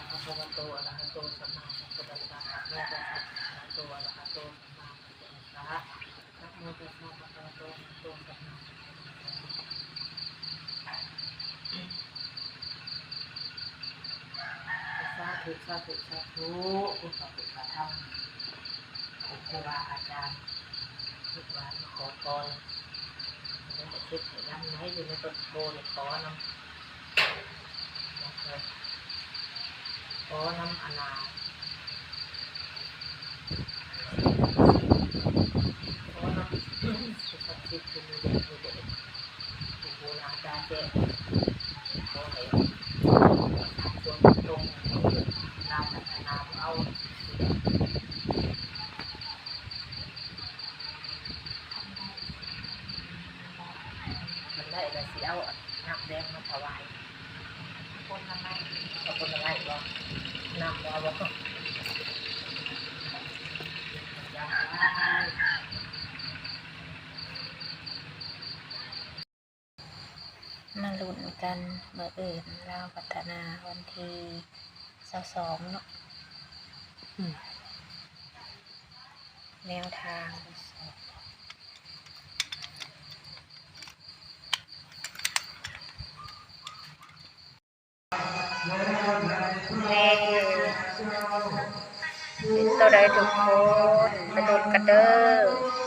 ภะคะวะโต อะระหะโต สัมมาสัมพุทธัสสะ นะโมตัสสะ ภะคะวะโต อะระหะโต สัมมาสัมพุทธัสสะ นะโมตัสสะ ภะคะวะโต อะระหะโต สัมมาสัมพุทธัสสະ ສາທຸ ສາທຸ ສາທຸ ບຸນພະຄຸນພະທຳ ຂອງຄູບາອາຈານ ລູກຫຼານມາຂໍພອນ ໃຫ້ເສດໃຫ້ລຳໄດ້ ຢູ່ໃນຕົ້ນໂພນີ້ ຂໍນຳ ຂໍນຳອັນນ່າ ຂໍນຳສິ່ງສັກສິດ ຜູ້ມີເດດມີເດດ ຜູ້ຮູ້ໜ້າຕາແຈ້ງ ຂໍໃຫ້ປະຊາຊົນຕົກ ລາວພັດທະນາບໍ່ເອົາ ຄັນໄດ້ກໍຊິເອົານ້ຳແດງມາຖວາຍ ຜົນລະໄມ້ ເອົາຜົນລະໄມ້ບໍ່? ນ້ຳບໍ່ເອົາບໍ່? ມາລຸ້ນກັນ ມື້ອື່ນລາວພັດທະນາ ວັນທີຊາວສອງເນາະ ອືມ ແນວທາງ ແມ່ນ ເປັນໂຕໃດທຸກຄົນ ໄປລຸ້ນກັນເດີ.